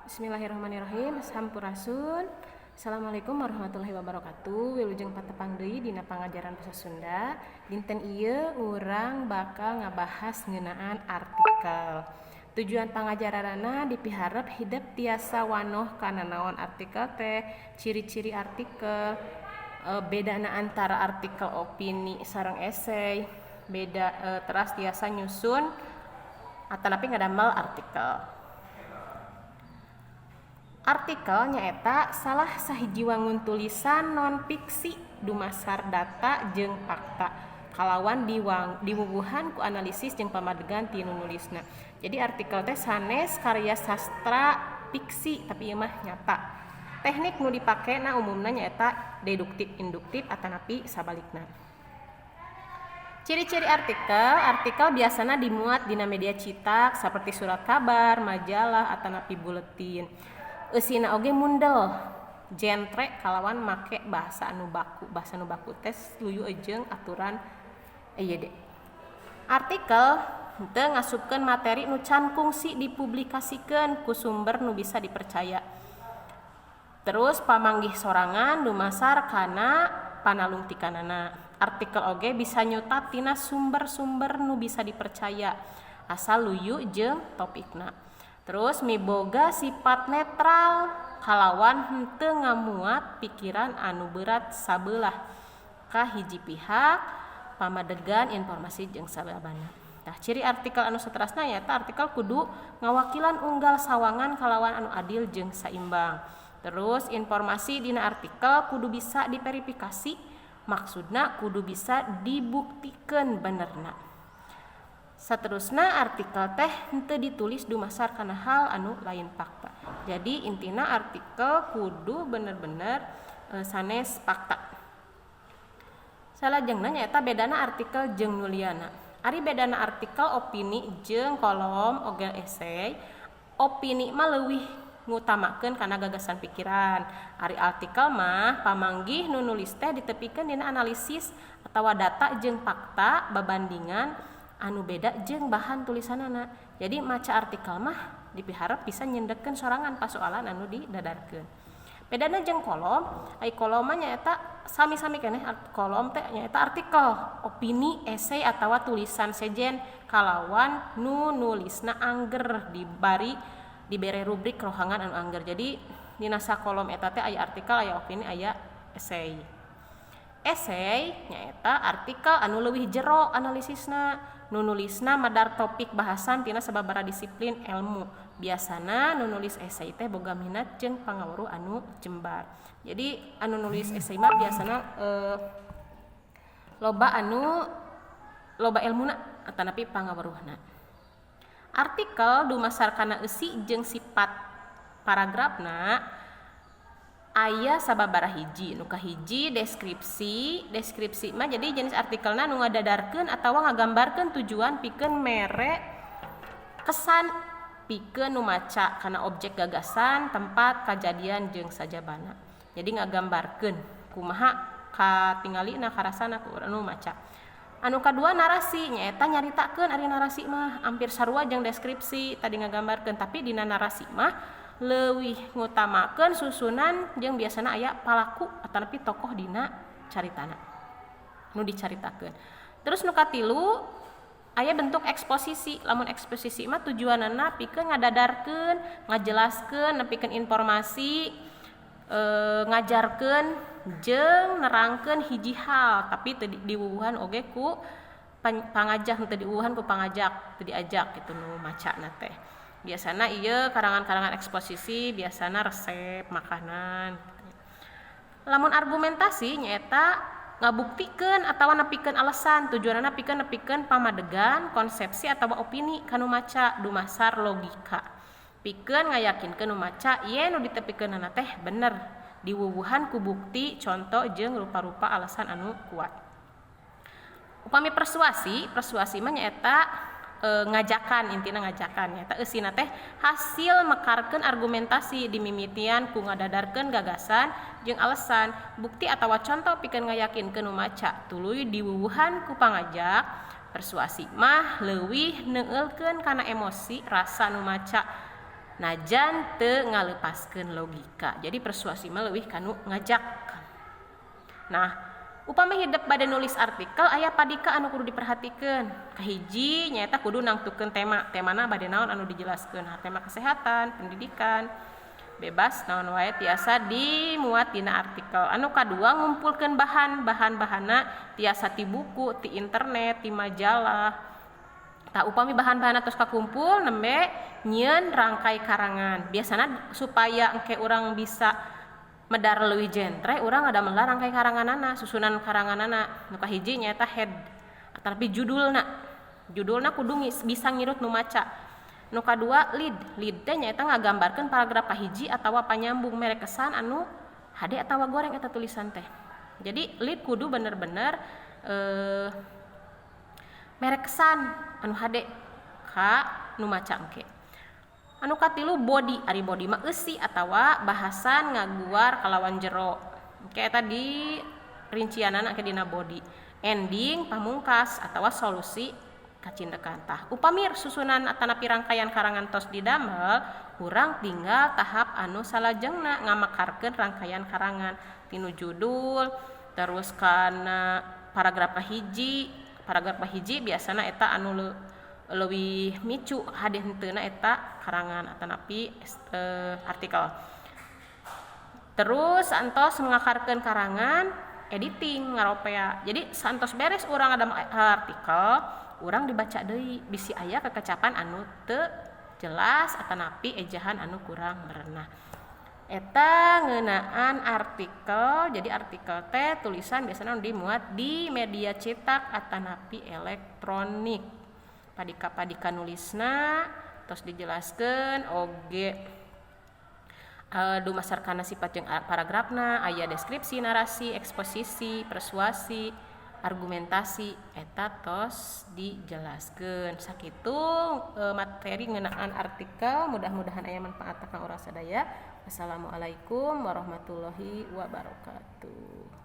Bismillahirrahmanirrahim. Sampurasun. Assalamualaikum warahmatullahi wabarakatuh. Wilujeng patepang deui dina pangajaran basa Sunda. Dinten ieu urang bakal ngabahas ngeunaan artikel. Tujuan pangajaranana dipiharep hidep tiasa wanoh kana naon artikel teh, ciri-ciri artikel, bedana antara artikel opini sareng esai, beda teras tiasa nyusun atanapi ngadamel artikel. Artikel nyaeta salah sahiji wangun tulisan non fiksi dumasar data jeung fakta kalawan diwuwuhan ku analisis jeung pamadegan ti nu nulisna. Jadi artikel teh sanes karya sastra fiksi, tapi ieu mah nyata. Teknik nu dipakena umumna nyaeta deduktif induktif atanapi sabalikna. Ciri-ciri artikel, artikel biasana dimuat dina media cetak seperti surat kabar, majalah, atanapi buletin. Eusina oge mundel, jentre kalawan make bahasa anu baku. Bahasa anu baku teh luyu jeung aturan EYD. Artikel henteu ngasupkeun materi nu can kungsi dipublikasikeun ku sumber nu bisa dipercaya. Terus pamanggih sorangan dumasar kana panalungtikanana. Artikel oge bisa nyutat tina sumber-sumber nu bisa dipercaya asal luyu jeung topikna. Terus miboga sifat netral kalawan henteu ngamuat pikiran anu berat sabelah ka hiji pihak, pamadegan informasi jeung sababana. Tah, ciri artikel anu saterasna nyaeta artikel kudu ngawakilan unggal sawangan kalawan anu adil jeung saimbang. Terus informasi dina artikel kudu bisa diverifikasi, maksudna kudu bisa dibuktikeun benerna. Saterusna artikel teh henteu ditulis dumasar kana hal anu lain fakta. Jadi intina artikel kudu bener-bener sanes fakta. Salajengna nyaeta bedana artikel jeung nu liana. Ari bedana artikel opini jeung kolom oge esai, opini mah leuwih ngutamakeun kana gagasan pikiran. Ari artikel mah pamanggih nu nulis teh ditepikeun dina analisis atawa data jeung fakta babandingan anu beda jeung bahan tulisanana. Jadi maca artikel mah dipiharep bisa nyendekkeun sorangan pasoalan anu didadarkeun. Bedana jeung kolom, ai kolom mah nyaeta sami-sami keneh, kolom teh nyaeta artikel, opini, esai atawa tulisan sejen kalawan nu nulisna angger dibari dibere rubrik rohangan anu angger. Jadi dina sakolom eta teh aya artikel, aya opini, aya esai. Esai nyaeta artikel anu leuwih jero analisisna, nu nulisna madar topik bahasan tina sababaraha disiplin ilmu. Biasana nu nulis esai teh boga minat jeung pangaweruh anu jembar. Jadi anu nulis esai mah biasana loba anu loba elmuna atanapi pangaweruhna. Artikel dumasar kana eusi jeung sifat paragrafna aya sababaraha hiji. Nu kahiji deskripsi. Deskripsi mah jadi jenis artikelna nu ngadadarkeun atawa ngagambarkeun tujuan pikeun mere kesan pikeun nu maca kana objek gagasan, tempat, kajadian jeung sajabana. Jadi ngagambarkeun kumaha katingalina, karasana ku nu maca. Anu kadua narasi, nyaeta nyaritakeun. Ari narasi mah hampir sarua jeung deskripsi tadi ngagambarkeun, tapi dina narasi mah leuwih ngutamakeun susunan jeung biasana aya palaku atanapi tokoh dina caritana nu dicaritakeun. Terus nu katilu aya bentuk eksposisi. Lamun eksposisi mah tujuanana pikeun ngadadarkeun, ngajelaskeun, nepikeun informasi, ngajarkeun jeung nerangkeun hiji hal, tapi teu diwuwuhan oge ku pangajak, henteu diwuwuhan ku pangajak, teu diajak gitu nu macana teh. Biasana ieu karangan-karangan eksposisi biasana resep makanan. Lamun argumentasi nyaeta ngabuktikeun atawa nepikeun alasan, tujuanana pikeun nepikeun pamadegan, konsepsi atawa opini ka nu maca dumasar logika, pikeun ngayakinkeun nu maca yen nu ditepikeunana teh bener, diwuwuhan ku bukti, contoh jeung rupa-rupa alasan anu kuat. Upami persuasi, persuasi mah nyaeta ngajakan, intina ngajakan. Nyaeta eusina teh hasil mekarkeun argumentasi dimimitian ku ngadadarkeun gagasan jeung alasan, bukti atawa contoh pikeun ngayakinkeun nu maca, tuluy diwuwuhan ku pangajak. Persuasi mah leuwih neueulkeun kana emosi, rasa nu maca. Najan teu ngalepaskeun logika. Jadi persuasi mah leuwih kanu ngajak. Nah, upami hidep bade nulis artikel, aya padika anu kudu diperhatikeun. Kahiji nyaeta kudu nangtukeun tema. Temana bade naon anu dijelaskeun. Nah, tema kesehatan, pendidikan, bebas naon wae tiasa dimuat dina artikel. Anu kadua, ngumpulkeun bahan. Bahan-bahanna tiasa ti buku, ti internet, ti majalah. Tah, upami bahan-bahan tos kakumpul, nembe nyieun rangkai karangan. Biasana supaya engke urang bisa medar leuwih jentre, urang ngadamel rangkai karanganana, susunan karanganana. Nu kahiji nyaeta head, tapi judulna. Judulna kudu bisa ngirut nu maca. Nu kadua, lead. Lead teh nyaeta ngagambarkeun paragraf kahiji atawa panyambung, mere kesan anu hade atawa goreng eta tulisan teh. Jadi lead kudu bener-bener mere kesan anu hade ka nu maca engke. Anu katilu, body. Ari body mah eusi atawa bahasan ngaguar kalawan jero. Engke eta di rincianana engke dina body. Ending, pamungkas atawa solusi kacindekan. Tah, upami susunan atanapi rangkaian karangan tos didamel, urang tinggal tahap anu salajengna, ngamekarkeun rangkaian karangan tinu judul terus kana paragraf hiji. Paragraf hiji biasana eta anu leuwih micu hade henteuna eta karangan atanapi artikel. Terus antos mengakarkeun karangan, editing, ngaropea. Jadi santos beres urang ada artikel, urang dibaca deui, bisi aya kekecapan anu teu jelas atanapi ejahan anu kurang merenah. Eta ngeunaan artikel. Jadi artikel teh tulisan biasanya dimuat di media cetak atanapi elektronik. Padika-padika nulisna tos dijelaskeun oge, dumasar kana sifat jeung paragrafna, aya deskripsi, narasi, eksposisi, persuasi, argumentasi, eta tos dijelaskeun. Sakitu materi ngeunaan artikel, mudah-mudahan aya manfaat ka urang sadaya. Wassalamualaikum warahmatullahi wabarakatuh.